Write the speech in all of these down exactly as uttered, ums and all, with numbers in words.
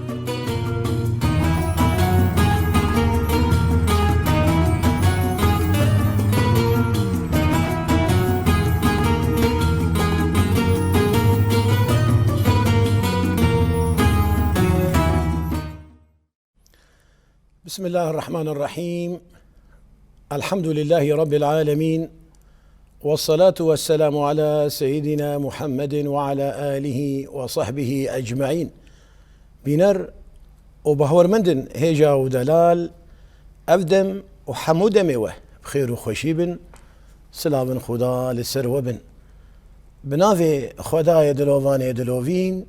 بسم الله الرحمن الرحيم. الحمد لله رب العالمين. والصلاة والسلام على سيدنا محمد وعلى آله وصحبه أجمعين. Bîner û bahwermendin hêja û delal, ev dem û hemû demê we bi xêr û xweşî bin, silavin Xuda li ser we bin. Bi navê Xwedayê dilovanê dilovîn,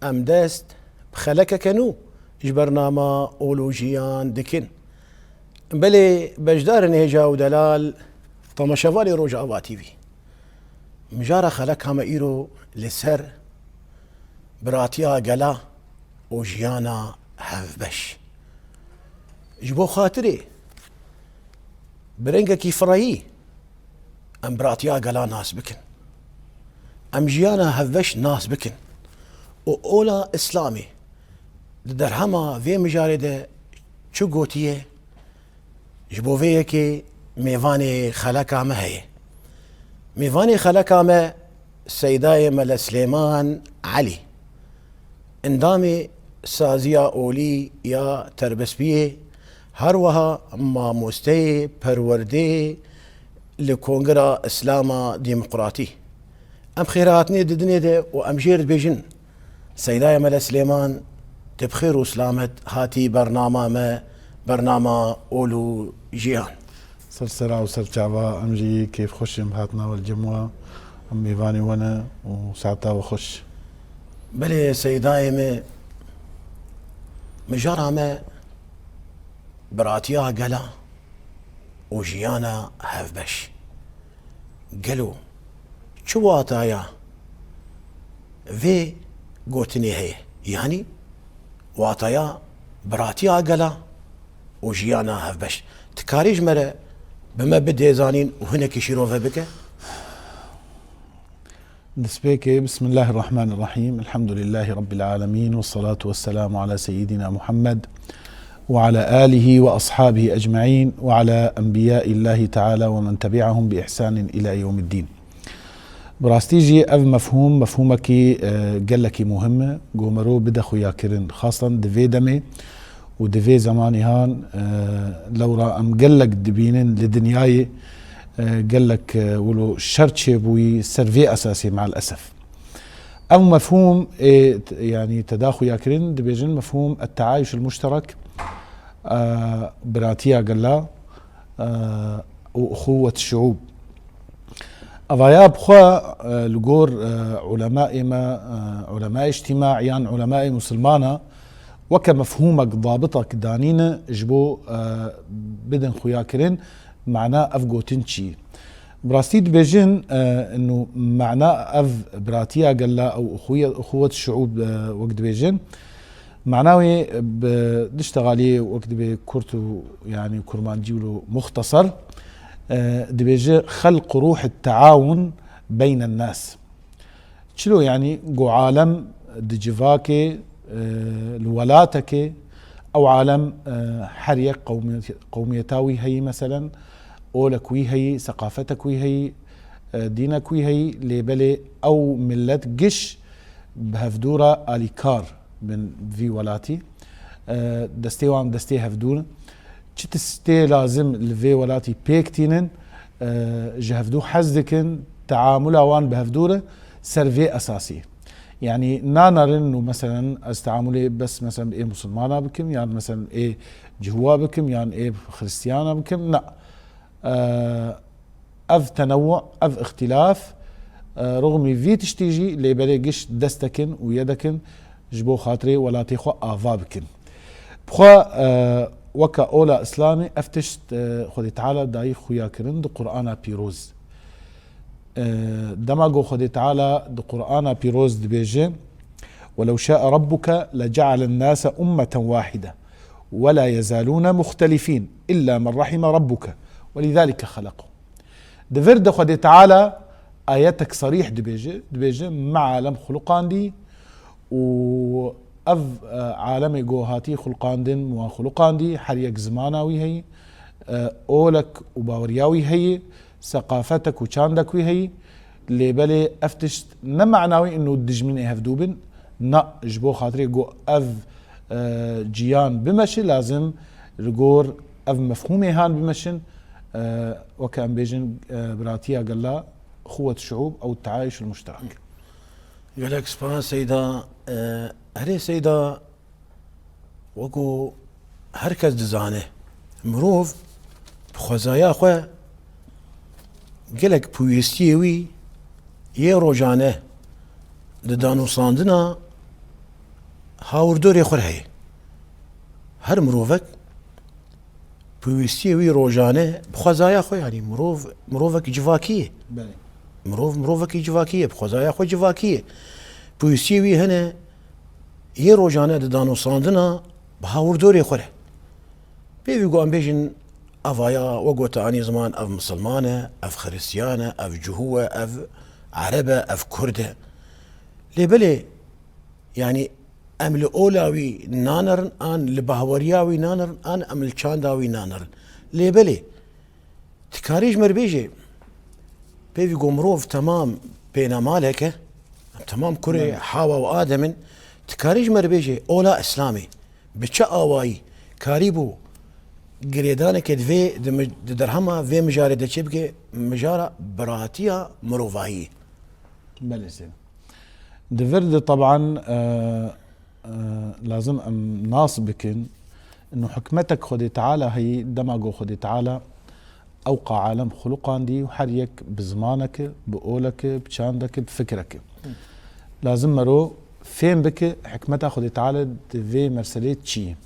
em dest bi xelekeke nû ji bernama Ol û Jiyan dikin. Belê beşdarin hêja û delal, temaşevanê Rojava T V. Mijara xeleka me îro li ser biratiya gela û jiyana hevbeş. Ji bo xatirê bi rengekî fireyî em biratiya gela nas bikin. Em jiyana hevbeş nas bikin. Û ola Îslamê di derhema vê mijarê de çi gotiye? Ji bo vê yekê mêvanê xeleka me heye. Mêvanê xeleka me Seydayê Mele Silêman Elî, endamê Saziya Olî ya Terbespiyê, her wiha mamosteyê perwerdeyê li Kongira Îslama Demokratî. Em xêrhatinê didinê de û em jê re dibêjin, Seydayê Mele Silêman, tu bi xêr û silamet hatî bernama me, bernama Ol û Jiyan. Ser sera û ser çava, em jî kêfxweş in bi hatina we li cem we. Em mêvanê we ne û saeta we xweş. Belê Seydayê me, mijara me biratiya gela û jiyana hevbeş. Gelo çi wataya vê gotinê heye? Yanî wataya biratiya gela û jiyana hevbeş. Tu karî ji me re bi me bidê zanîn û hinekî şîrove bike? Destpêkê, Bismillahirrahmanirrahîm. Elhamdülillahi Rabbil alemin. Ve salatu ve selamu ala seyyidina Muhammed ve ala alihi ve ashabihi ecmaîn ve ala enbiyaillahi teala ve men tebi'ahum bi ihsanin ila yevmiddin. Bi rastî jî ev mefhûm, mefhûmekî, e, gelekî muhim e. Ku mero bide xuyakirin, xastan di vê demê û di vê zemanî han, e, lewra em gelek dibînin li dinyayê, e, gelek, e, wilo şer çêbûyî ser vê esasê, me'el esef. Ev mefhûm ê t-, yanî te da xuyakirin, dibêjin mefhûm et-teayuş el-muşterek, e, biratiya gela, e, û uxuwet şuûb. Evaya bi xwe, e, li gor, e, ulemaê me, e, ulemaê îctîma yan ulemaê musulmana weke mefhûmek, dabitek danîne ji bo, e, bidin xuyakirin, mana ev gotin çi? Bi rastî dibêjin, e, inu mana ev biratiya gela ew uxuye-, uxuwet şuûb, e, wek dibêjin, mana wê bi diştegaliyê wek dibê kurt û, yanî, kurmancî û muxtesar, e, dibêje xelq ruh teawun beynen nas. Çilo, yanî, ku alem di civakê, e, li welatekê, ew alem, e, her yek qewmiyet-, qewmiyeta wî heyî, meselen, olek wî heyî, seqafetek wî heyî, e, dînek wî heyî, lê belê ew millet giş bi hevdû re alîkar bin vî welatî. E, destê wan destê hevdû ne. Çi tiştê lazim li vê welatî pêk tînin, e, ji hevdû hez dikin, teamula wan bi hevdû re ser vê esasî. Yanî nanerin û meselen ez teamulê bes meselen ê musulmana bikim, yan meselen ê cihuwa bikim, yan ê xiristiyana bikim. Na. E, ev tenewwu, ev îxtîlaf, e, rixmî vî tiştî jî lê belê giş dest dekin û yê dekin ji bo xatirê welatê xwe ava bikin. Bi xwe, e, weke ola Îslamê ev tişt, e, Xwedê Teala dayî xuya kirin di Qur'ana Pîroz. E, dema ku Xwedê Teala di Qur'ana Pîroz dibêje, "Welew şa'a rabbuke lece'alen nase ummeten wahide, ve la yezalûne muxtelifîn, illa men rahime rabbuke, ve lizalike xelekû." Di vir de Xwedê Teala ayetek serîh dibêje, dibêje, "Me alem xuluqandî û Ev, e, alemê ku hatî xulqandin, wan xulqandî, her yek zimana wî heyî, e, olek û baweriya wî heyî, seqafetek û çandek wî heyî. Lê belê ev tişt ne mana wî ino dijminê hevdû bin. Na, ji bo xatirê ku ev, e, ciyan bimeşi, lazim li gor ev mefhûmê han bimeşin. E, weke em bêjin, e, biratiya gela, xuwet şuûb ew teayuş muşterak. Gelek spas Seyda. E, herê Seyda, wekû her kes dizane, mirov bi xwezaya xwe gelek pêwîstiyê wî yê rojane di danûstandina hawirdorê xwe re heye. Her mirovek pêwîstiyê wî rojane bi xwezaya xwe, yanî mirov, mirovek civakî ye. Belê. Mirov, mirovekî civakî ye, bi xwezaya xwe civakî ye. Pêwîstiyê wî hene yê rojane di danûstandina bi hawirdorê xwe re. Pêvî ku em bêjin, ev aya, we gote anî ziman, ev misilman e, ev xiristiyan e, ev cihû e, ev ereb e, ev kurd e. Lê belê, yanî em li ola wî nanerin, an li bahweriya wî nanerin, an em li çanda wî nanerin. Lê belê, tu karî ji me re bêjê, pêvî ku mirov temam pênamalek e, em temam kurê Belê. Hawa û Adem in, tu karî ji me re bêjê, ola Îslamê bi çi awayî karîbû girêdaneke di vê, di mi-, di derhema vê mijarê de çêbike, mijara biratiya mirovahiyê? Belê sê. Di vir de teban, e, e, lazim em nas bikin, ino hikmetek Xwedê Teala heyî, dema ku Xwedê Teala ewqa alem xuluqandî û her yek bi zimaneke, bi oleke, bi çandeke, bi fikreke. Lazim mero fêm bike hikmeta Xwedê Teala di vê merselê çi ye.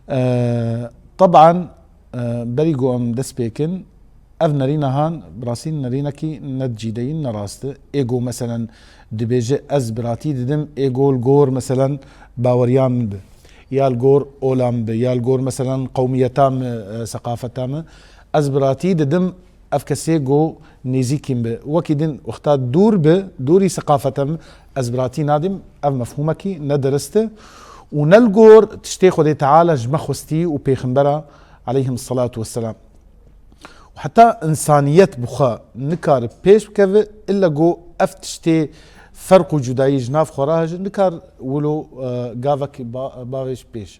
E, teban, e, berî ku em dest pê kin, ev nerîna han, bi rastî nerînekî ne dicîdeyî, ne rast e. Ê ku, meselen, dibêje, ez biratî didim, ê ku li gor, meselen, baweriya min bi, ya li gor ola min bi, ya li gor, meselen, qewmiyeta min, e, seqafeta min, ez biratî didim, ev kesê ku nêzîkî min bi. Wekî din, wexta dûr bi, dûrî seqafeta min, ez biratî nadim, ev mefhûmekî nederist e. Û ne li gor tiştê Xwedê Teala ji me xwestî û pêxembera aleyhim salatu vesselam. Û heta însaniyet bi xwe nikare pêş bikeve, illa ku ev tiştê ferq û cudayî ji nav xwe re hejin, nikar wilo, e, gavek ba-, bavêj pêş.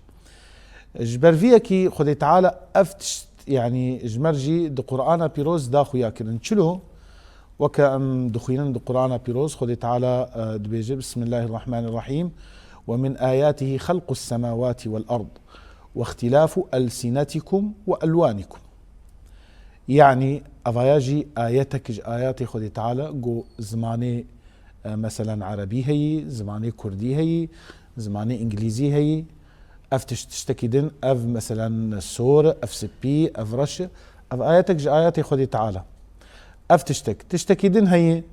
Ji ber vî yekî Xwedê Teala ev tişt, yanî ji me re jî di Qur'ana Pîroz da xuya kirin. Çilo? Weke em dixwînin di Qur'ana Pîroz, Xwedê Teala, e, dibêje, Bismillahirrahmanirrahîm, "Ve min ayatihi xelqus semawati vel ard, ve ihtilafu elsinetikum ve elwanikum." Yanî, evaya jî ayetek ji ayatê Xwedê Teala, ku zimanê, e, meselen, erebî heyî, zimanê kurdî heyî, zimanê îngilîzî heyî, ev tişt-, tiştekî din, ev, meselen, sor, ev spî, ev reş, ev ayetek ji ayetê Xwedê Teala. Ev tiştek. Tiştekî din heye,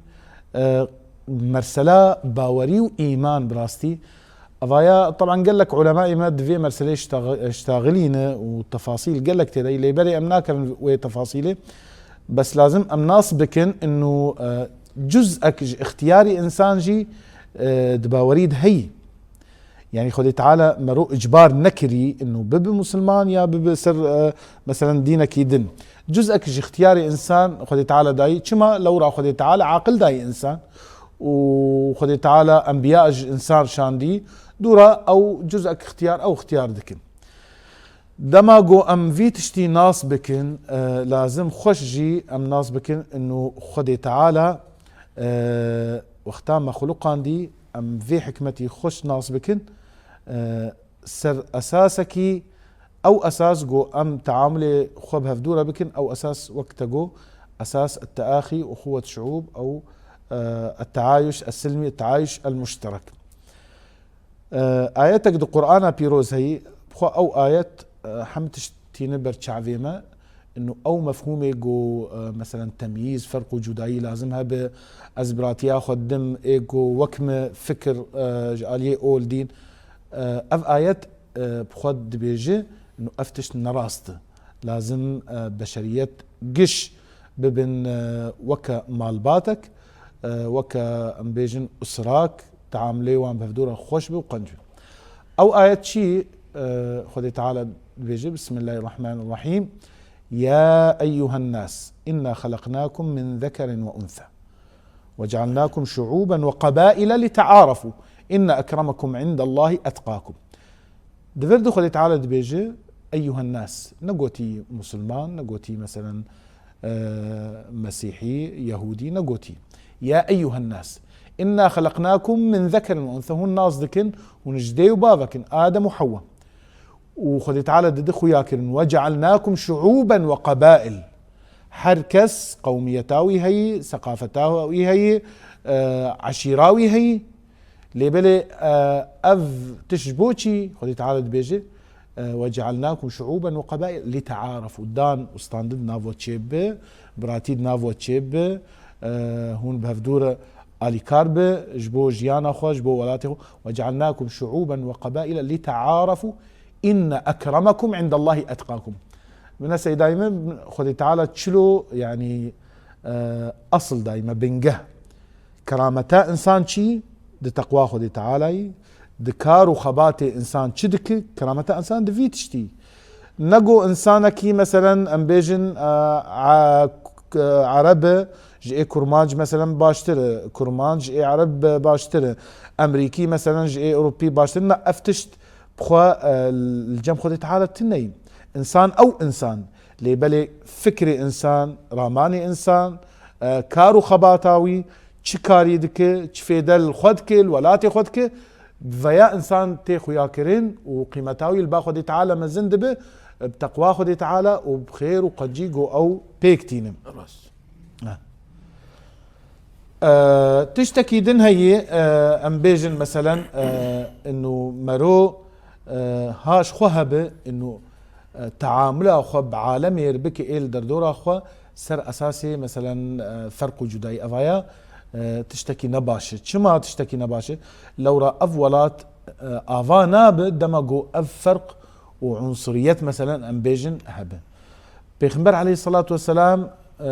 e, mersela bawerî û îman bi rastî. Evaya, teban gelek ulemayê me di vê merselê ştax-, ştaxilîne û tefasîl gelek tê de, lê berê em nakevin wê tefasîlê. Bes lazim em nas bikin, ino, e, cuz'ek ji îxtiyarî însan jî, e, di bawerî de heyî. Yanî Xwedê Teala mero icbar nekirî ino bibe musilman ya bibe ser, e, meselen dînekî din. Cuz'ek ji îxtiyarê însan Xwedê Teala dayî. Çima? Lewra Xwedê Teala aqil dayî însan. Û Xwedê Teala enbiya ji însan şandî. Dûra ew cuz'ek îxtiyar, ew îxtiyar dikin. Dema ku em vî tiştî nas bikin, e, lazim xweş jî em nas bikin ino Xwedê Teala, e, wexta me xuluqandî, em vê hikmetî xweş nas bikin, e, ser esasekî, ew esas ku em teamulê xwe bi hevdû re bikin, ew esas wek te got, esas et-teaxî, uxuwet şuûb, ew, e, et-teayuş el-silmî, et-teayuş el-muşterek. E, ayetek di Qur'ana Pîroz heyî, bi xwe ew ayet, e, hem tişt tîne ber çavê me, ino ew mefhûmê ku, e, meselen temyîz, ferq û cudayî lazim hebe, ez biratiya xwe didim, ê ku wek me fikir, e, ji aliyê ol dîn, e, ev ayet, e, bi xwe dibêje, ino ev tişt ne rast e. Lazim, e, beşeriyet giş bibin, e, weke malbatek, e, weke, em bêjin, usrak, teamulê wan bi hevdû re xweş be û qenc be. Ew ayet çi, e, Xwedê Teala dibêje, Bismillahirrahmanirrahim. Ya eyyuhen nas, inna xelaqnakum min zekerin ve unsa. Ve cealnakum şuuben ve qabaile li tearafu. İnne ekremekum indallahi etqakum. Di vir de Xwedê Teala dibêje, eyyuhen nas. Negotî musulman, negotî meselen, e, mesîhî, yehûdî, negotî. Ya eyyuhen nas. İnna xelaqnakum min zekerin ve unsa. Hûn nas dikin, hûn ji dê û bavek in, Adem û Hewwa. Û Xwedê Teala dide xuya kirin, "Ve cealnakum şuuben ve qabail." Her kes qewmiyeta wî heyî, seqafeta wî heyî, e, eşîra wî heyî. Lê belê, e, ev tişt ji bo çi? Xwedê Teala dibêje, e, "Ve cealnakum şuuben ve qabail li tearafu." Dan û standin di nav we çêbibe, biratî di nav we çêbibe, e, hûn bi hevdû re alîkar bi, ji bo jiyana xwe, ji bo welatê xwe. "Ve cealnakum şuuben ve qabaile li tearafu, inne ekremekum indallahi etqakum." Bine seydayî me, Xwedê Teala çilo, yanî, e, asıl dayî me, bingeh. Kerameta insan çi? Di teqwa Xwedê Tealayî, di kar û xebatê insan çi dike? Kerameta insan di vî tiştî. Nego insanekî, meselen, em bêjin, e, e, ereb e, ji ê kurmanc, meselen, baştir e, kurmanc ji ê ereb, e, baştir e, emrîkî, meselen, ji ê ewropî baştir e. Na, ev tişt bi xwe, e, li cem Xwedê Teala tune ye. Însan ew însan. Lê belê fikrê însan, ramanê însan, e, kar û xebata wî, çi karî dike, çi fêde li xwe dike, li welatê xwe dike, veya însan tê xuyakirin û qîmeta wî li ba Xwedê Teala mezin dibe, bi teqwa Xwedê Teala û bi xêr û qencî ku ew pêk tînin. Rast. E, tiştekî din heye, e, em bêjin, meselen, e, inu mero, e, ha ji xwe hebe, inu, e, teamula xwe bi alemê re bike, ê li derdora xwe ser esasê, meselen, e, ferq û cudayî. Evaya, e, tiştekî ne baş e. Çima tiştekî ne baş e? Lewra ev welat, e, ava nabe dema ku ev ferq û unsuriyet, meselen, em bêjin, hebe. Pêxember aleyhisselatu vesselam, e,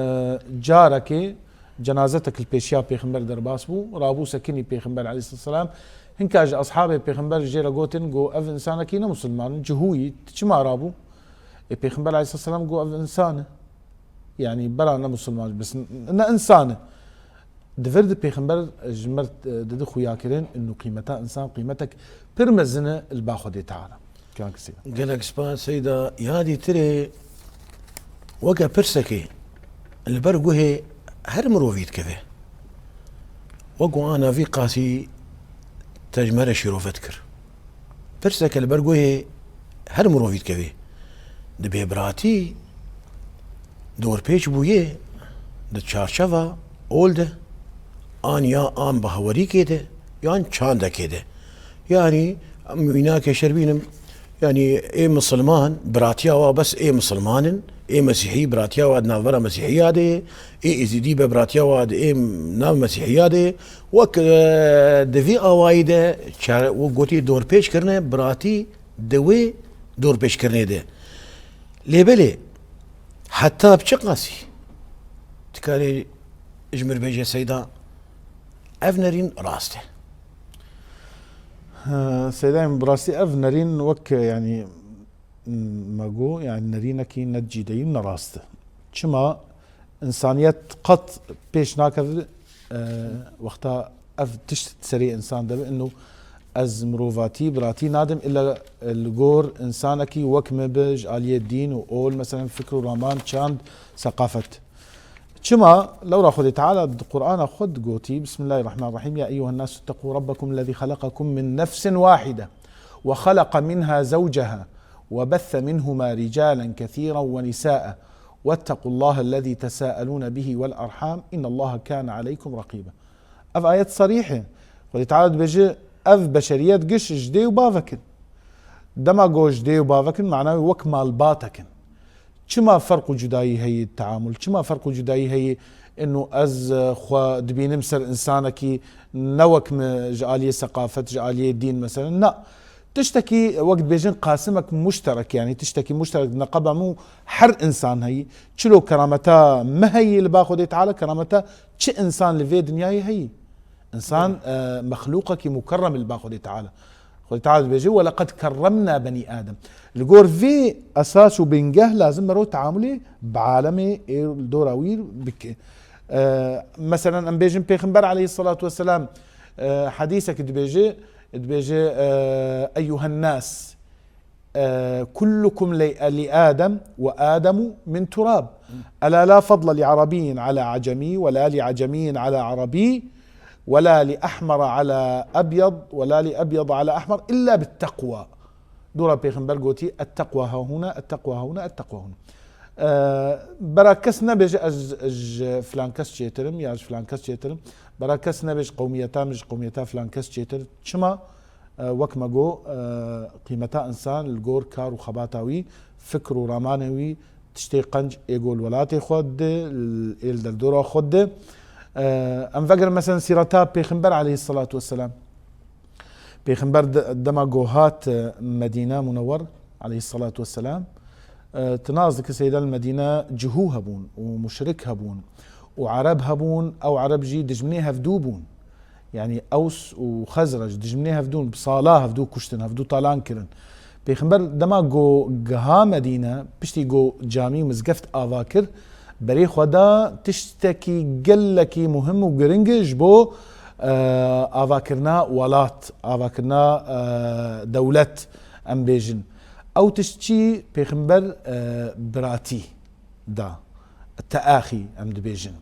carekê cenazetek li pêşiya Pêxember derbas bû, rabû sekinî Pêxember aleyhisselam. Hinka ji ashabê Pêxember jê re gotin, got, "Ev însanekî ne musulman in, cihû yî, tu çima rabû?" Ê Pêxember aleyhisselam got, "Ev însan e. Yanî bera ne musulman, bes ne însan e." Di vir de Pêxember ji me re, e, dide xuyakirin, inu qîmeta însan qîmetek pir mezin e li ba Xwedê Teala. Kan kisî. Gelek spas Seyda. Ya dîtirê weke pirsekê li ber guhê her mirovî dikeve. Wek wana vî qasî te ji me re şîrove dikir. Pirseke li ber guhê her mirovî dikevê. Di bêbiratî dorpêç bûyê di çarçeva ol de, an ya an bahawerîkê de, yan çandekê de. Yanî, em mînakê şer bînim, yanî ê misilman, biratiya wa bes ê misilman in, ê mesîhî biratiya wa di navbera mesîhiya de ye, ê êzîdî be biratiya wa di ê nav mesîhiya de ye. Wek, e, di vî awayî de çare-, wek gotî dorpêç kirine, biratî di wê dorpêçkirinê de. Lê belê, heta bi çi qasî dikarê ji mir bêje Seyda, ev nerîn rast e? He, Seydayê min, bi rastî ev nerîn wek, yanî, me got, yanî nerînekî ne cîdeyî ne rast e. Çima? Însaniyet qet pêş nakeve, e, wexta ev tişt serê însan de be, inu ez mirovatî, biratî nadim, illa li gor însanekî wek min be, ji aliyê dîn û ol, meselen, fikr û raman, çand, seqafet. Çima? Lewra Xwedê Teala di Qur'ana xwe digotî, Bismillahirrahmanirrahim, "Ya eyyuhen nasu ittaqu rabbakum ellezî xelaqakum min nefsin wahide, ve xeleqa minha zewceha, ve bethe minhuma ricalan kethîran ve nisâe, vettequllaha ellezî tesâelûne bihi vel erham, innallaha kâne aleykum rekîba." Ev ayet serîh e. Xwedê Teala dibêje, ev beşeriyet giş ji dê û bavek in. Dema got ji dê û bavek in, mana wê wek malbatek in. Çima ferq û cudayî heye teamul? Çima ferq û cudayî heye? Inu ez, e, xwe dibînim ser însanekî ne wek min ji aliyê seqafet, ji aliyê dîn, meselen. Na. Tiştekî, wek dibêjin, qasimek muşterek, yanî tiştekî muşterek di neqeba min û her însan heyî. Çilo kerameta min heyî li ba Xwedê Teala, kerameta çi însan li vê dinyayê heyî? Însan, e, mexlûqekî mukerrem li ba Xwedê Teala. Xwedê Teala dibêje, "Weleqed kerremna benî Adem." Li gor vê esas û bingeh lazim mero teamulê bi alemê ê li dora wî bike. E, meselen, em bêjin Pêxember aleyhisselatu vesselam, e, hedîsek dibêje, dibêje, e, "Eyyuhen nas, e, kullukum li, li Adem ve Ademu min turab. Ela la fadle li Arabiyyin ala Acemi ve la li Acemiyyin ala Arabi ve la li ahmara ala abyad ve la li abyad ala ahmar illa bit tekwa." Dora Pêxember gotî, "Et-tekwa hahuna, et-tekwa hahuna, et-tekwa hahuna." E, bera kes nebêje, "Ez, ez ji filan kes çêtir im ya ji filan kes çêtir im." Bera kes nebêje, "Qewmiyeta min ji qewmiyeta filan kes çêtir." Çima? E, wek me got, e, qîmeta însan li gor kar û xebata wî, fikr û ramanê wî, tiştê qenc ê go li welatê xwe dide, ê li derdora xwe dide. E, em vegerin, meselen, sîreta Pêxember aleyhisselatu vesselam. Pêxember de-, dema go hat, e, Medîne Munewwer aleyhisselatu vesselam, e, tu nas dike seyda li Medîne cihû hebûn û muşrik hebûn û Ereb hebûn, ew Ereb jî dijminê hevdû bûn. Yanî Ews û Xezrec dijminê hevdûn, bi sala hevdû kuştin, hevdû talan kirin. Pêxember dema go giha Medîne, piştî go camî û mizgeft ava kir, berê xwe da tiştekî gelekî muhim û giring ji bo, e, avakirina welat, avakirina, e, dewlet, em bêjin. Ew tişt çi? Pêxember, e, biratî da, teaxî em dibêjin.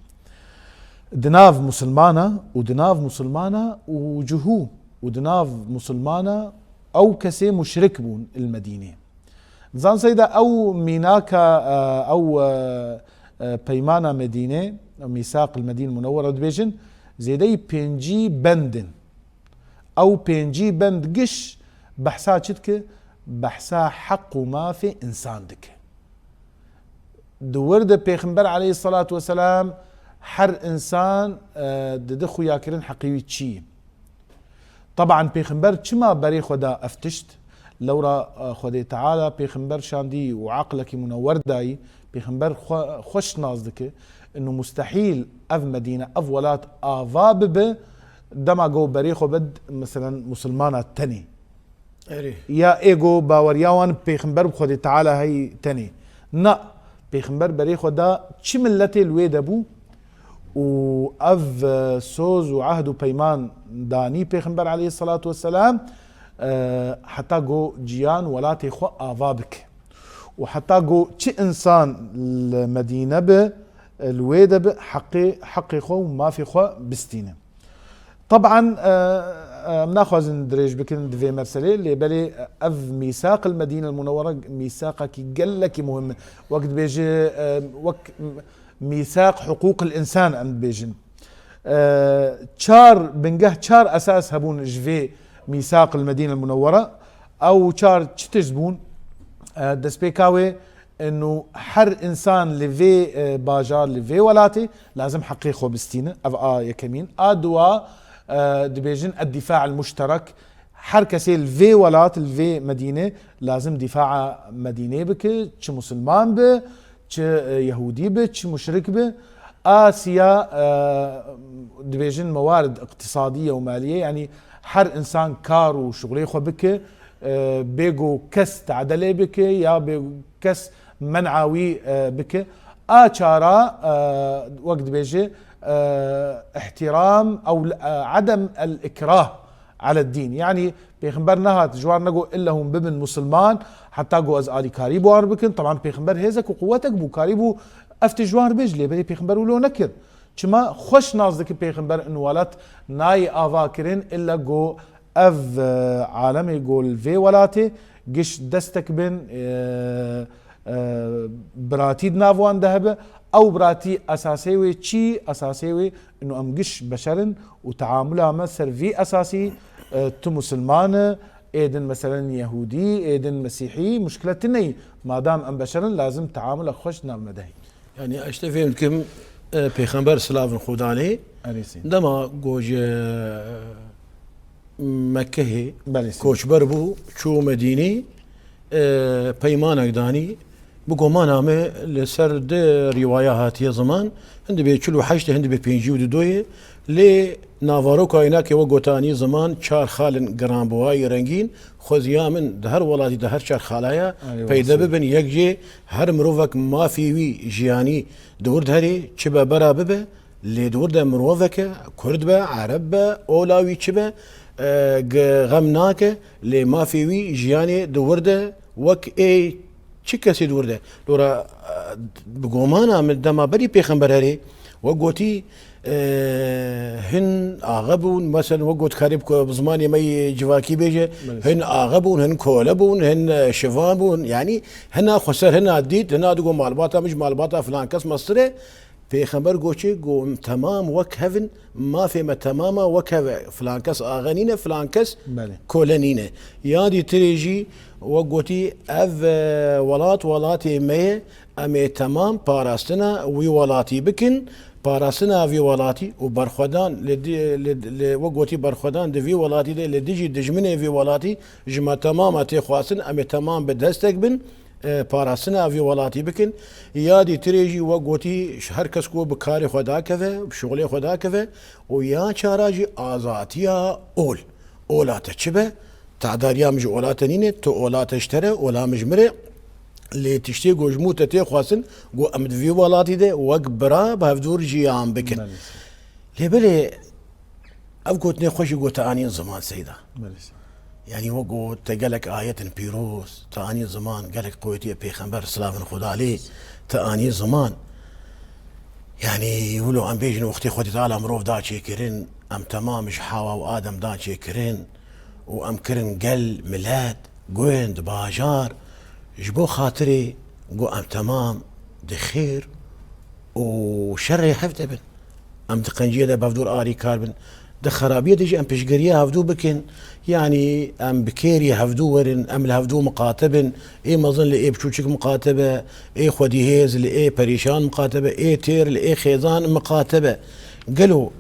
Di nav musulmana û di nav musulmana û cihû û di nav musulmana ew kesê muşrik bûn il Medînê. Dizan seyda ew mînaka, e, ew, e, e, peymana Medînê, mîsaq il Medîne Munewwere dibêjin, zêdeyî pêncî bend in. Ew pêncî bend giş behsa çi dike? Behsa heq û mafê însan dike. Di wir de Pêxember aleyhisselatu vesselam her însan, e, dide xuyakirin heqê wî çi ye. Teban Pêxember çima berê xwe da ev tişt? Lewra, e, Xwedê Teala Pêxember şandî û aqlekî munewwer dayî, Pêxember xwe, xwe şinas dike, inu mustehîl ev Medîne, ev welat ava bibe, dema go berê xwe bid, meselen, musulmana tenê. Erê. Ya ê go baweriya wan bi Pêxember bi Xwedê Teala heyî tenê. Na, Pêxember berê xwe da çi milletê li wê de bû û ev, e, soz û ehd û peyman danî Pêxember aleyhisselatu vesselam, e, heta go ciyan welatê xwe ava bike. Û heta go çi însan li Medîne be, e, li wê de be, heqê, heqê xwe û mafê xwe bistîne. Teban, e, e, em naxwazin dirêj bikin di vê meselê, lê belê ev mîsaq il Medîne il Munewwere mîsaqekî gelekî muhim e. Wek dibêje, e, wek m-, mîsaq huqûq il însan em dibêjin. E, çar bingeh, çar esas hebûn ji vê mîsaq il Medîne il Munewwere. Ew çar çi tişt bûn? E, destpêka wê, inu her însan li vê, e, bajar, li vê welatê lazim heqê xwe bistîne. Ev a yekemîn. A dua, e, dibêjin ed-dîfa el-muşterek. Her kesê li vê welat, li vê Medîne lazim dîfaa Medînê bike. Çi musulman be, çi, e, yehûdî be, çi muşrik be. A siya, e, dibêjin mewarid iqtisadiye û maliye, yanî her însan kar û şuxulê xwe bike, e, bê go kes tade lê bike ya bê kes men'a wî, e, bike. A çara, e, wek dibêje, e, ihtiram ew, e, edem el-ikrah ala dîn. Yanî Pêxember nehat ji wan nego illa hûn bibin musulman, heta go ez alîkarî bi wan bikin. Teban Pêxember hêzek û quwetek bû, karî bû ev tişt ji wan re bêje, lê belê Pêxember wilo nekir. Çima? Xwe şinas dike Pêxember in welat nayê ava kirin, illa go ev, e, alemê go li vê welatê giş destek bin, e, e, biratî di nav wan de hebe. Ew biratî esasê wê çi? Esasê wê inu em giş beşer in û teamula me ser vî esasî, e, tu musulman e, ê din meselen yehûdî, ê din mesîhî, muşkile tune ye. Madam em beşer in, lazim teamula xweş di nav me de heye. Yanî ez tê fêm dikim, e, Pêxember silavin Xudanê, erê sî, dema go ji Mekkehê, belê sî, koçber bû, çû Medînê, e, peymanek danî, Bi gomana me li ser di rîwaya hatiye ziman, hin dibê çil û heşt, hin dibê pêncî û du doyê, lê naveroka înakê we gotanî ziman çar xal in giranbiwayî rengîn, xweziya min di her welatî de her çar xalaya Erê peyde wesî. Bibin yek jê, her mirovek mafê wî jiyanî di wir de herê, çi be bera bibe, lê di wir de mirovek e, kurd be, ereb be, ola wî çi be, e, ge-, xem nake, lê mafê wî jiyanê di wir de wek ê çi kesê di wir de. Lora, e, bi gomana min dema berî pêxember herê, we gotî, e, hin axe bûn, meselen we got karê bi ko-, bi zimanê me yê civakî bêje, Belê. Hin axe bûn, hin kole bûn, hin, e, şivan bûn. Yanî hina xweser hina dît, hina digo malbata min ji malbata filan kes mestir e. Pêxember goçê go temam wek hev in, mafê me temama wek hev e. Filan kes axe nîne, filan kes Belê. Kole nîne. Ya dî tirê jî wek gotî ev, e, welat welatê me ye, em ê temam parastina wî welatî bikin, parastina vî welatî û berxwedan li di-, li, li, wek gotî berxwedan di vî welatî de li dijî dijminê vî welatî ji me temama tê xwestin, em ê temam bi destek bin. E, parastina vî welatî bikin. Ya dî tirê jî wek gotî, her kes ku bi karê xwe dakeve, bi şixulê xwe dakeve û ya çara jî azatiya ol. Ola te çi be? Tadariya min ji ola te nîne, tu ola te ji te re, ola min ji min re. Lê tiştê ku ji min te tê xwestin, ku em di vî welatî de wek bira bi hevdûr jiyan bikin. Belê. Lê belê ev gotinê xwe jî ku te anîn ziman Seyda. Belê. Yanî wek ku te gelek ayetin pîroz, te anî ziman, gelek quwetiyê pêxember, silavên Xuda lê, te anî ziman. Yanî wilo em bêjin wextê Xwedê Teala mirov da çêkirin, em temam ji Hawa û Adem da çêkirin û em kirin gel, milet, gund, bajar, ji bo xatirê ku em temam di xêr û şerê hev de bin. Em di qenciyê de bi hevdûr arîkar bin. Di xerabiyê de jî em piştgiriyê hevdû bikin. Yanî em bi kêrî hevdû werin, em li hevdû miqate bin. Ê mezin li ê biçûçik miqate be, ê xwedîhêz li ê perîşan miqate be, ê têr li ê xêzan miqate be. Gelo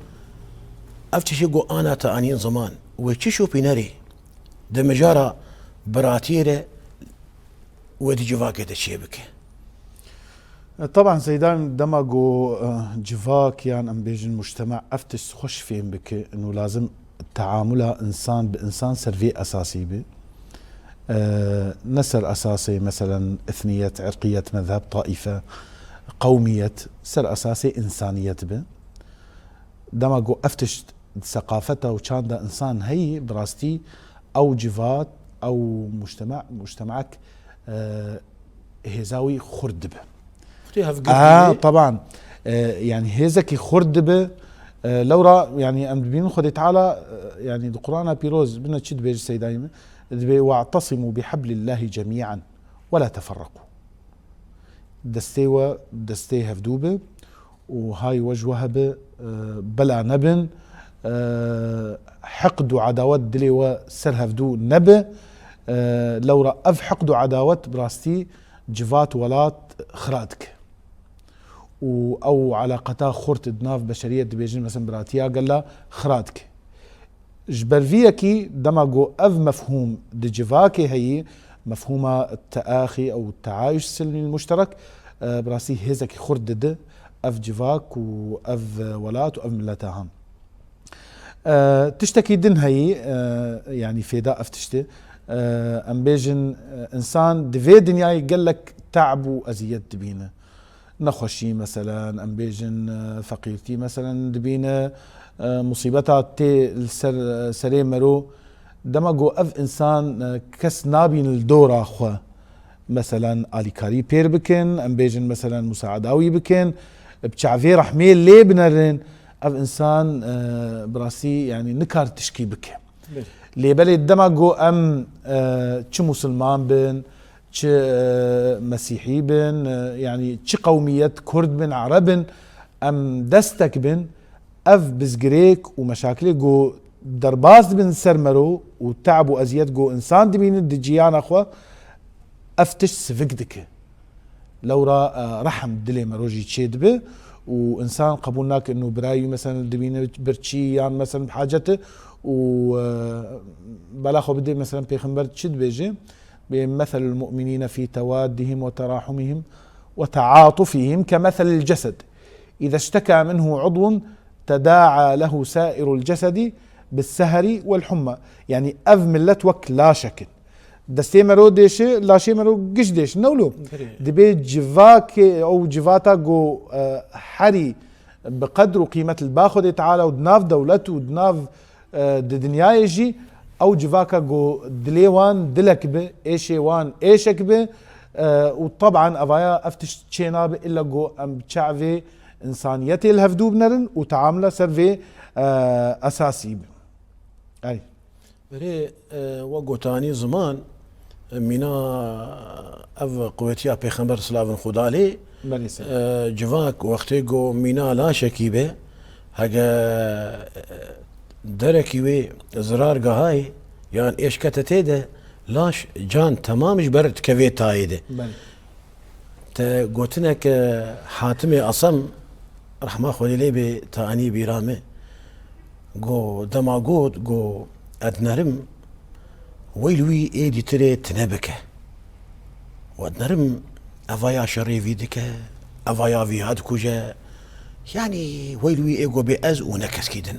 ev tiştê ku ana te anîn ziman, wê çi şopînerê di mijara biratiyê de wê di civakê de çêbike? E, teban Seydan, dema ku, e, civak yan em bêjin mujtema ev tişt xweş fêm bike, û lazim teamula insan bi insan ser vê esasî be. E, ne ser esasê, meselen, ethniyet, irqiyet, mezheb, taife, qewmiyet, ser esasê insaniyet be. Dema ku ev tişt di seqafeta û çanda insan heyî, bi rastî ew civat, ew mujtema, mujtemek, e, hêza wî xurt dibe. Xwedê hevgirtî Aha, bê. Teban. E, yanî hêzekî xurt dibe. E, lewra, yanî em dibînin Xwedê Teala, e, yanî di Qur'ana Pîroz bine çi dibêje Seydayê min? Dibê, "Wa'tasimu bihablillahi cemi'an ve la teferraku." Destê we, destê hevdû be û hay we ji we hebe, e, bela nebin, e, heqd û edawet dilê we ser hevdû nebe, e, lewra ev heqd û edawet bi rastî civat welat xira dike. Û ew elaqeta xurt di nav beşeriyet dibêjin, mesela biratiya gela xira dike. Ji ber vî yekî dema ku ev mefhûm di civakê heyî, mefhûma teaxî ew teayuş silmî muşterek, e, bi rastî hêzekî xurt dide ev civak û ev welat û ev mileta han. E, tiştekî din heyî, e, yanî fêda ev tiştê. E, em bêjin, e, insan di vê dinyayê gelek te'b û eziyet dibîne. Nexweşî, meselen, em bêjin, e, feqîrtî, meselen, dibîne, e, musîbeta tê li ser, e, serê mero. Dema ku ev insan, e, kes nabîn li dora xwe, meselen, alîkarî pêr bikin, em bêjin, meselen, musaeda wî bikin, bi çavê rehmê lê binerin, ev insan, e, bi rastî, yanî, nikar tişkî bike. Belê. Lê belê dema ku em, e, çi musulman bin, çi, e, mesîhî bin, e, yanî çi qewmiyet, kurd bin, ereb bin, em destek bin, ev bizgirêk û meşakilê ku derbas dibin ser mero û te'b û eziyet ku insan dibîne di ciyana xwe, ev tişt sivik dike. Lewra, e, rehm dilê mero jî çêdibe û insan qebûl nake inu birayî wî, meselen, dibîne birçî yan, meselen, bi hacet e û, e, bela xwe bidê, meselen, pêxember çi dibêje? بيجي: مثل المؤمنين في توادهم وتراحمهم وتعاطفهم كمثل الجسد إذا اشتكى منه عضو تداعى له سائر الجسد بالسهر والحمى. Yani ev millet wek laşek in. Destê mero dêşe, laşê mero giş dêşe. Ne wilo? Dibê civakê ew civata ku, e, herî bi qedr û qîmet li ba Xwedê Teala û di nav dewlet û di nav, e, di dinyayê jî ew civaka ku dilê wan dilek bi, êşê wan êşek bi, e, û teban evaya ev tişt çênabe illa ku em bi çavê însaniyetê li hevdû binerin û teamula ser vê, e, esasî bi. Erê. Berê, e, we gotanî ziman, e, mîna ev quwetiya Pêxember silavên Xuda lê, Belê seyda. E, civak wextê ku mîna laşekî be, hege, e, derekî wê zirar gehayê, yan êşkete tê de, laş can temam ji ber dikevê tayê de. Belê. Te gotinek, e, Hatimê Asem, rehma Xwedê lê bê, ta enî bîra me, go, dema got, go, "Ez dinerim, weyl wî ê dîtirê tine bike. We dinerim, evaya şerê vî dike, evaya vî ya dikuje. Yanî weyl wî ê go bê ez û ne keskî din.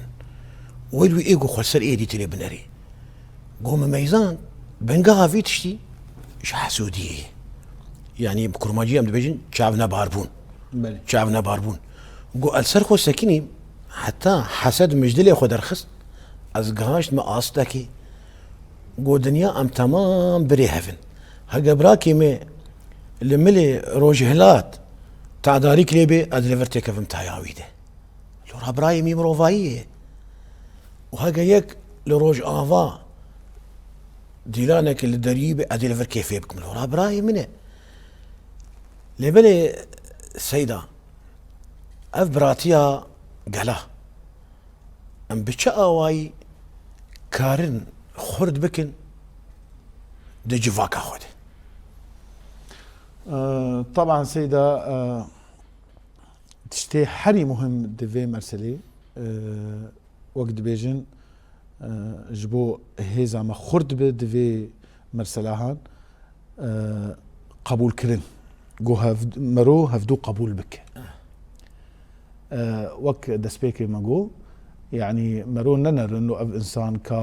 Weyl wî ê go xwe ser ê dîtirê binerî." Go, "Min meyzand, bingeha vî tiştî ji hesûdiyê ye." Yanî bi kurmancî em dibêjin çav nebarbûn. Belê. Çav nebarbûn. Go, "Ez li ser xwe sekinîm, heta hesed min ji dilê xwe derxist, ez gihaştime astekê." Go, "Dinya em temam birê hev in. Hege birakê me li milê rojhilat tedarîk lê bê, ez li vir têkevim taya wî de." Lora birayê min mirovayî ye. Û hege yek li Rojava dîlanekî li derî be, ez ê li vir kêfê bikim. Lora birayê min e. Lê belê seyda, ev biratiya gela, em bi çi awayî karin xurt bikin di civaka xwe de? Ee, teban seyda, ee, tiştê herî muhim di vê merselê, e, wek dibêjin, e, ji bo hêza me xurt bi di vê merselahan, e, qebûlkirin. Go hev-, mero hevdû qebûl bike. E, wek destpêkê me got, yanî mero nenerin û ev însan ka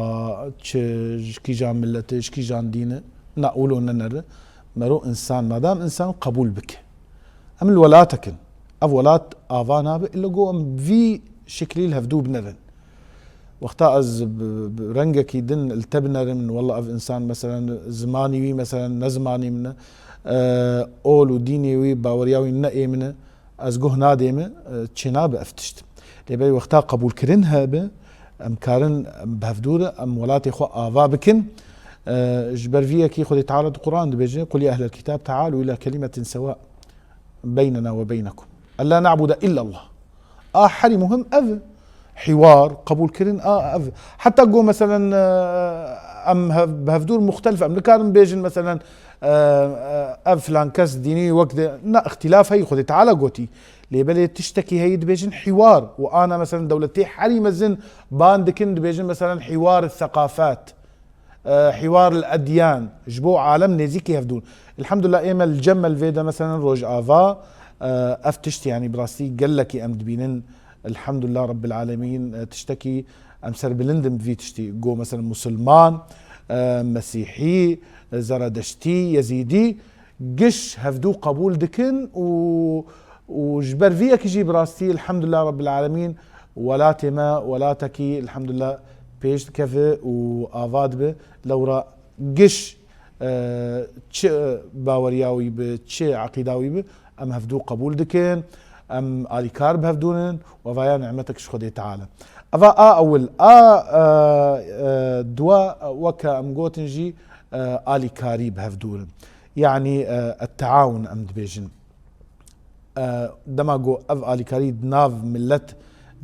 çi, ji kîjan milletê, ji kîjan dîne, na wilo nenerin. Mero însan, madam însan qebûl bike. Em li welatek in. Ev welat ava nabe, illa go em vî şiklî li hevdû binerin. Wexta ez bi, bi rengekî din li te binerim, wella ev însan, meselen, zimanî wî, meselen, ne zimanî min e, e, ol û dînê wî, baweriya wî ne ê min e, ez guh nadê min, e, çênabe ev tişt. Lê belê wexta qebûlkirin hebe, em karin, em bi hevdû re, em welatê xwe ava bikin. E, ji ber vî yekî Xwedê Teala di Quran dibêje, "Qul ya ehlel kitab, tealû ila kelimetin sewa beynena we beynekum. Ella na'bude illallah." A herî muhim ev e. Hiwar, qebûlkirin, a ev. Heta go, meselen, e, em hev-, bi hevdûr muxtelif, em nikarin bêjin, meselen, e, e, ev filan kes dînî wek de, na, îxtilaf heyî, Xwedê Teala gotî. Lê belê tiştekî heyî dibêjin hiwar. Û ana, meselen, dewletê herî mezin ban dikin, dibêjin, meselen, hiwar seqafat. E, hiwar el edyan, ji bo alem nêzîkî hevdûn. Elhamdulillah, ême li cem me li vê de, meselen, Rojava, e, ev tişt, yanî bi rastî gelekî em dibînin. Elhamdulillah Rabbil Alemîn, e, tiştekî em serbilind in bi vî tiştî. Go, meselen, Musulman, e, Mesîhî, e, Zeredeştî, Yezîdî, giş hevdû qebûl dikin û, û ji ber vî yekî jî bi rastî, elhamdulillah Rabbil Alemîn, welatê me, welatekî, elhamdulillah, pêş dikeve û ava dibe. Lewra giş, e, çi baweriya wî bi, çi eqîda wî bi, em hevdû qebûl dikin, em alîkar bi hevdû nin, û eva ya nimetek ji Xwedê Teala. Eva a ewil, a, e, e, dua, weke em gotin jî, e, alîkarî bi hevdû nin. Yanî, e, et-teawun em dibêjin. E, dema ku ev alîkarî di nav milet,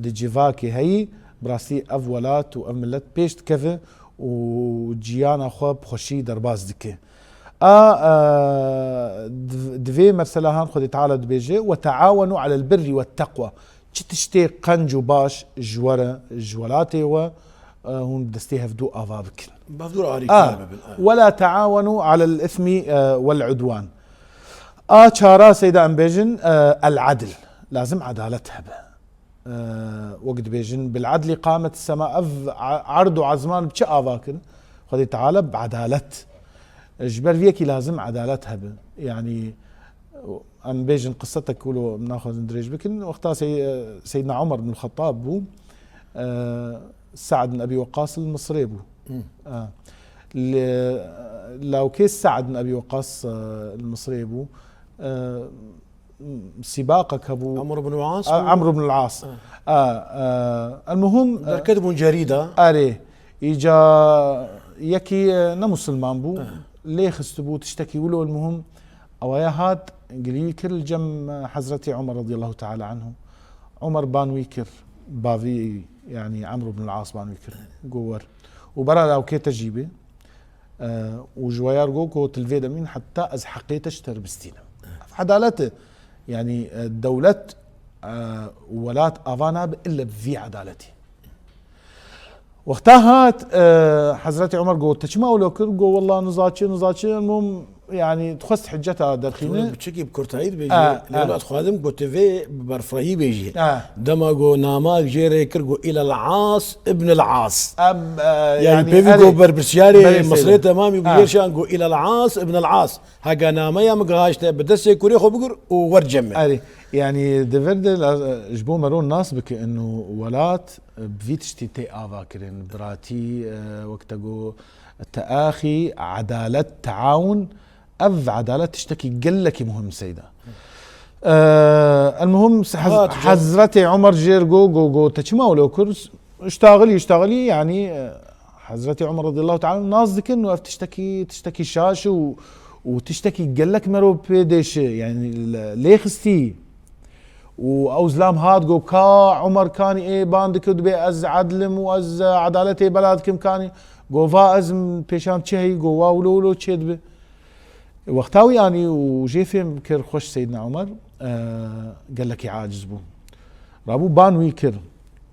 di civakê heyî, bi rastî ev welat û ev milet pêş dikeve û ciyana xwe bi xweşî derbas dike. A, e, di, di vê merselahan Xwedê Teala dibêje, "Ve teawenu alel birri ve teqwa." Çi tiştê qenc û baş ji we re, ji welatê we, e, hûn bi destê hevdû ava bikin. Bi hevdû re alîkar bibin. E. ولا تعاونوا على الإثم، e, والعدوان. A çara seyda em bêjin, e, el-edl. Lazim edalet hebe. E, wek dibêjin, "Bil-edlî qamet sema", ev a-, erd û ezman bi çi ava kirin? Xwedê Teala bi edalet. Ji ber vî yekî lazim edalet hebe. Yanî, em bêjin qisetek wilo em naxwazin dirêj bikin. Wexta Sey-, Seydna Omer bin Xettab bû, e, Se'd bin Ebî Weqqas li Misrê bû. Hmm. E, li, lawkê Se'd bin Ebî Weqqas, e, li Misrê bû. E, sîbaqek hebû. Amr ibn al-As A, bû? Amr ibn al-As. Ha. A, e, el-muhim, e, Derket bûn cerîda. Erê, îca yekî, e, ne musulman bû. Ha. Lê xistibû tiştekî wilo, el-muhim, ewaya hat, gilî kir li cem, e, Hezretî Omer radiyallahu teala anhu. Omer ban wî kir, bavî, yanî Amr ibn al-As ban wî kir. Go wer. Û bera lawkê te jî bê. E, û ji weyar got ku tu li vê de mîn heta ez heqê te ji te re bistînim. Ev edalet e. Yanî, e, dewlet, e, û welat ava nabe illa bi vî edaletî. Wexta hat, e, Hezretî Omer got, "Te çima wilo kir?" Got, "Wallah nizaçi, nizaçi, mum, yanî, dixwest hiceta derxîne." Tu bi çikî bi kurtayî dibêjî, Ha, lê ha. wela dixwazim ku tu vê bi berfirehî bêjî. Ha. Dema ku namak jê rê kir, got, "Îlel As ibn el As." Em, e, Yanî yanî, pêvî erê. Got berpirsiyarê Belê Misrê seyda. Temamî Ha. bû jê şan, got, "Îlel As ibn el As." Hega nameya min gihişte, bi destê kurê xwe bigir û wer cem min. Erê, yanî, di vir de la-, ji bo mero nas bike, inu welat, e, bi vî tiştî tê ava kirin. Biratî, e, wek te got, teaxî, edalet, teawun, Ev edalet tiştekî gelekî muhim seyda. Eee, el-muhim, se-, Hez-, Ha, tu Hezretê Omer jêr go, go, go, "Te çima wilo kir?" Iştaxilî, iştaxilî, yanî, e, Hezretê Omer radiyallahu teala nas dikin û ev tiştekî, tiştekî şaş û, û tiştekî gelek merov pê dêşi, yanî, le-, lê xistî. Û ew zilam hat go, "Ka Omer kanî ê ban dikir dibê ez edlim û ez, e, edaletê bela dikim kanî." Go, "Va ez m-, pêşam çi heyî?" Go, "Wa wilo wilo çê dibe." Wexta wî anî û jê fêm kir xweş Seydna Omer, e, gelekî aciz bû. Rabû ban wî kir.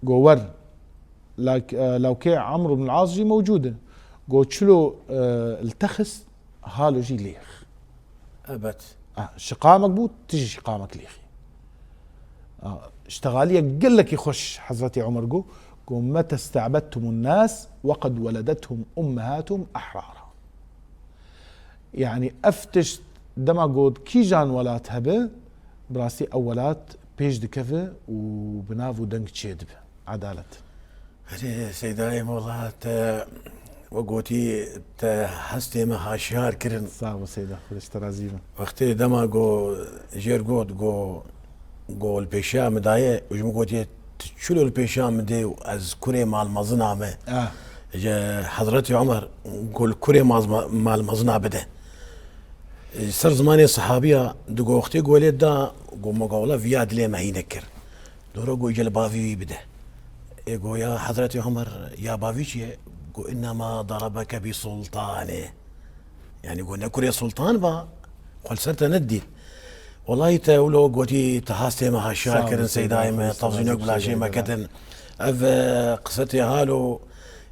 Go, "Wer, lak-, e, lawkê Amr ibn al-As jî mewcûd e." Go, "Çilo, e, li te xist, halo jî lêx." Ebet. Ah, şiqamek bû, tu jî şiqamek lêxî. Ah, iştexaliye gelekî xweş Hezretî Omer got, got, "Mete sta'bedtumun nas ve qed weledethum ummehatuhum ahrara." Yanî ev tişt dema got kîjan welat hebe, bi rastî ew welat pêş dikeve û bi nav û deng çêdibe. Edalet. Erê, Seydayê Mola, te we gotî te hestê me haşiyar kirin. Sağ ol Seyda, Xwedê ji te razî be. Wextê dema go jêr got, go, go li pêşiya min daye û ji min gotiye, "Tu çilo li pêşiya min dê û ez kurê malmezina me?" Ah. Ji Hezretî Omer got, "Li kurê mazma-, malmezina bide." Ji ser zimanê sehabiya digo, wextê go lê da, go, "Me go wela viya dilê me hîne kir." Doro go, "Îce li bavî wî bide." Ê go, "Ya Hezretî Omer, ya bavî çi ye?" Go, "Innema darabeke bi sultane." Yanî go, "Ne kurê sultan ba, xwe li ser te nedît." Wellahî te wilo gotî, te hastê me haşiyar kirin, Seydayê me, tevzînek bi laşê me ketin. Ev, e, qisetê halo,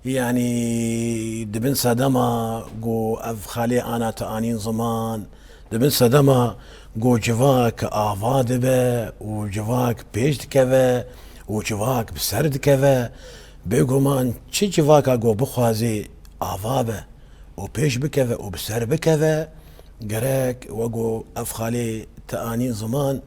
yanî di bin sedema go ev xalê ana te anîn ziman, di bin sedema go civak ava dibe û civak pêş dikeve û civak bi ser dikeve. Bêguman çi civaka go bixwazê ava be û pêş bikeve û bi ser bikeve, gerek wego ev xalê te anîn ziman,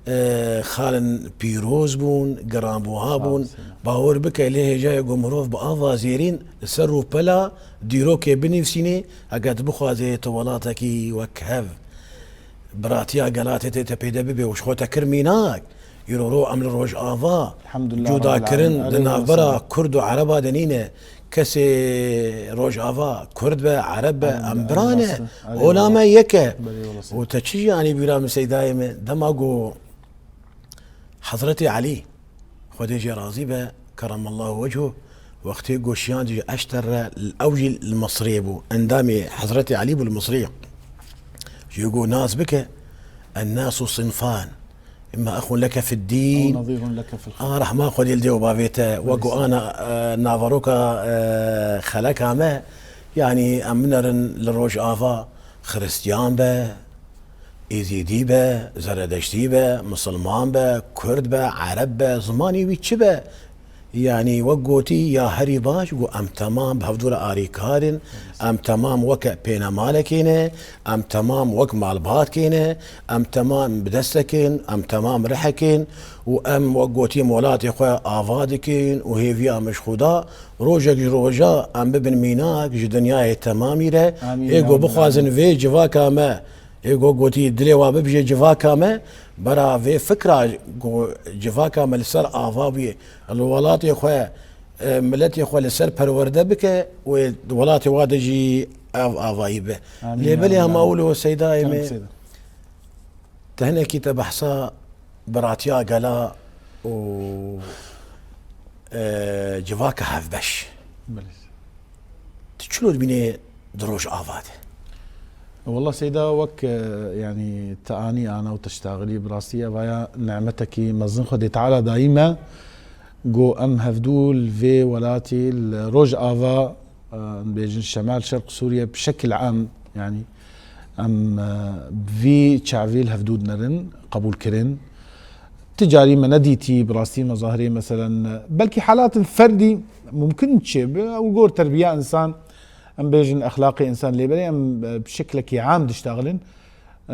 e, xalên pîroz bûn, giranbuha bûn. Sağ olsun. Bawer bike lê hêjayê go mirov bi ava zêrîn li ser rûpela dîrokê binivîsînê, eger tu bixwazê tu welatekî wek hev, biratiya gelatê te, te pêde bibe û ji xwe te kir mînak. Îro ro em li Rojava, Elhamdulillah, cudakirin Rabbil Alemin. Di navbera Kurd û Ereba de nîne. Kesê Rojava, Kurd be, Ereb be, em biran e. Ola me yek e. Û te çi jî anî bîra min Seydayê min, dema go Hezretî Elî, Xwedê jê razî be, keremallahu wechû, wextê go şiyandî ji Eşter re, ew jî li Misrê bû. Endamê Hezretî Elî bû li Misrê. Jê go nas bike, "Ennasu sinfan." Îmma exûn leke fid-dîn. Ew nezîrun leke fil xelq. A rehma Xwedê li dê û bavê te. Wek ku ana, e, naveroka, e, xeleka me, yanî em binerin li Rojava, Xiristiyan be, Êzîdî be, Zeredeştî be, Misilman be, Kurd be, Ereb be, zimanê wî çi be, yanî wek gotî ya herî baş, got, em temam bi hevdû re alîkar in, em temam weke pênemalekê ne, em temam wek malbatkê ne, em temam bi destekê in, em temam rihekê in û em wek gotî em welatê xwe ava dikin û hêviya min ji Xuda, rojek ji roja em bibin mînak ji dinyayê temamî re. Amîn, ê ya got Rabbi, bixwazin amîn. Vê civaka me, ê got gotî dilê wa bibijê civaka me, bera vê fikra ku civaka me li ser ava bûye, li welatê xwe, e, miletê xwe li ser perwerde bike û ê welatê wa de jî ev avayî be. Amîn, Lê ya belê Rabbi, hema amîn. Wilo Seydayê Kerem me, Seyda. Te hinekî te behsa biratiya gela û, e, civaka hevbeş. Belê. Tu çilo dibînê di Rojava de? Wela Seyda, wek, e, yanî te anî ana û te ştaxilî, bi rastî evaya nimetekî mezin Xwedê Teala dayî me. Got em hevdû li vê welatî, li Rojava, e, em bêjin Şemal Şerq Sûriye bi şekil am, yanî em, e, bi vî çavî li hevdû dinerin, qebûl kirin. Ti carî me nedîtî, bi rastî mezahirê, meselen, e, belkî halatin ferdî mumkin çêbe, û gor terbiya însan, em bêjin exlaqê însan, lê belê em, e, bi şeklekî am diştaxilin. E,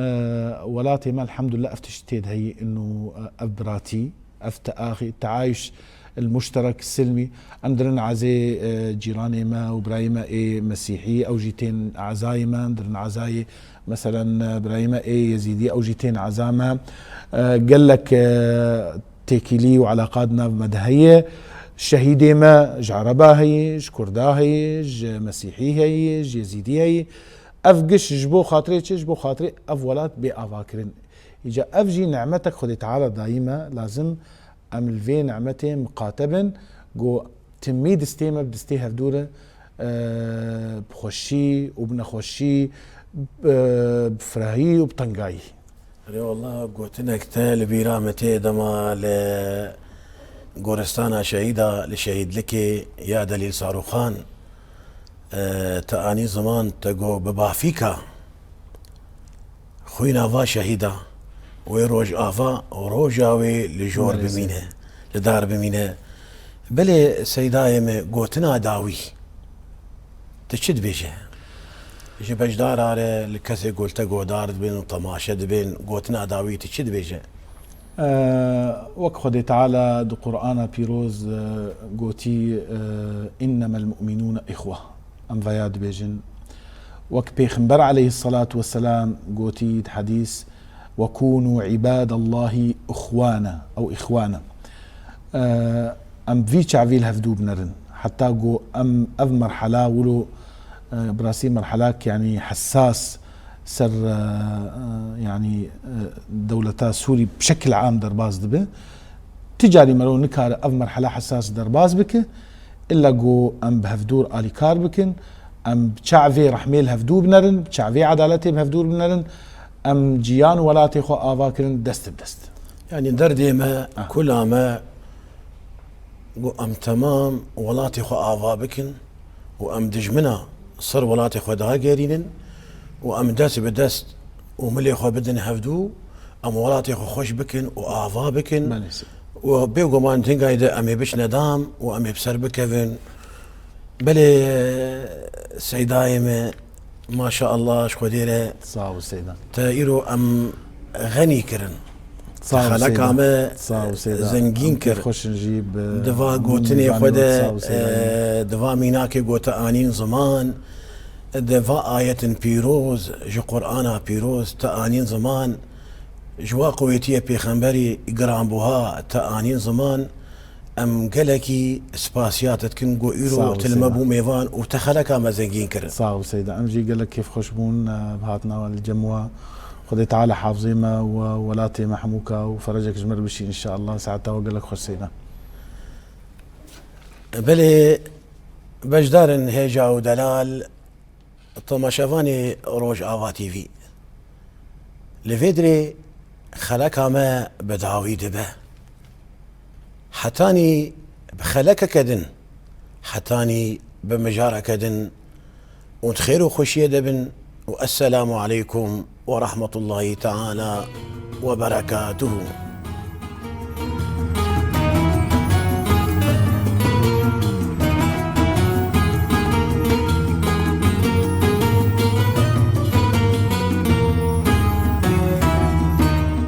welatê me elhamdulillah ev tişt tê de heyî, inu, e, ev biratî, ev teaxî, teayuş el-muşterek silmî. Em dirin ezê, e, cîranê me û birayê me ê mesîhî, ew jî tên ezayê me, em dirin ezayê, meselen, e, birayê me ê yezîdî, ew jî tên eza me. E, gelek, e, têkîlî û eleqa di nav me de heye. Şehîdê me ji ereba heye, ji kurda heye, ji mesîhî heye, ji yezîdî heye. Ev giş ji bo xatirê çi? Ji bo xatirê ev welat bê avakirin. Îca ev jî nimetek Xwedê Teala dayî me, lazim em li vê nimetê miqate bin, ku timî distê me bi distê hevdû re, e, bi xweşî û bi nexweşî, e, bi firehî û bi tengayî. Erê wallah, gotinek te li bîra min tê, dema li goristana şehîda, li şehîdlikê ya Delîl Sarûxan, e, te anî ziman, te got bi bafîka xwîna va şehîda wê Rojava roja wê li jor Belê, bimîne, li dar bimîne. Belê Seydayê me, gotina dawî, tu çi dibêje? Ji beşdara re, li kesê ku li te guhdar dibin û temaşe dibin, gotina dawî tu çi dibêje? E, wek Xwedê Teala di Qur'ana pîroz, e, gotî, e, "Innemel mu'minûne ihwe." Em veya dibêjin. Wek Pêxember aleyhisselatu vesselam gotî di hedîs, "Ve kûnû ibadallahî ihwane, ew ihwane." E, em vî çavî li hevdû binerin. Heta ku em ev merhala wilo, e, bi rastî merhalak, yanî hessas ser, e, e, yanî, e, dewleta Sûrî bi şekil am derbas dibe. Ti carî mero nikare ev merhala hessas derbas bike, illa ku em bi hevdûr alîkar bikin, em bi çavê rehmê li hevdû binerin, bi çavê edaletê bi hevdûr binerin, em ciyan û welatê xwe ava kirin dest bi dest. Yanî derdê me, Ah. kula me, ku em temam welatê xwe ava bikin û em dijmina ser welatê xwe dagerînin û em dest bi dest û milê xwe bidin hevdû, em welatê xwe xweş bikin û ava bikin. Belê, sê. Û bêguman dingayê de em ê biçine dam û em ê bi ser bikevin. Belê Seydayê me, maşallah, ji Xwedê re Sağ ol Seyda. te îro em xenî kirin. Sağ ol Xeleka Seyda. me Sağ ol Seyda. zengîn Em kir. Xweşin jî bi Di va hemû gotinê xwe de, Sağ ol Seyda. e, di va mînakê ku te anîn ziman, di va ayetin pîroz, ji Qur'ana pîroz te anîn ziman, ji wa qewêtiyê pêxemberî giranbuha te anîn ziman, em gelekî spasiya te dikin ku îro Sağ ol, tu li me Seyda. bû mêvan û te xeleka me zengîn kirin. Sağ ol Seyda. Em jî gelek kêfxweş bûn, e, bi hatina we li cem we. Xwedê Teala hafizê me û welatê me hemûka û ferecek ji me re bişî înşeallah. Saeta we gelek xweş Seyda. Belê beşdarin hêja û delal, temaşevanê Rojava T V. Li vê dirê Xeleka me bi dawî dibe. Hetanî bi xelekeke din, hetanî bi mijareke din û di xêr û xweşiyê de bin û esselamu aleykum we rahmetullahî teala we berekatuhu.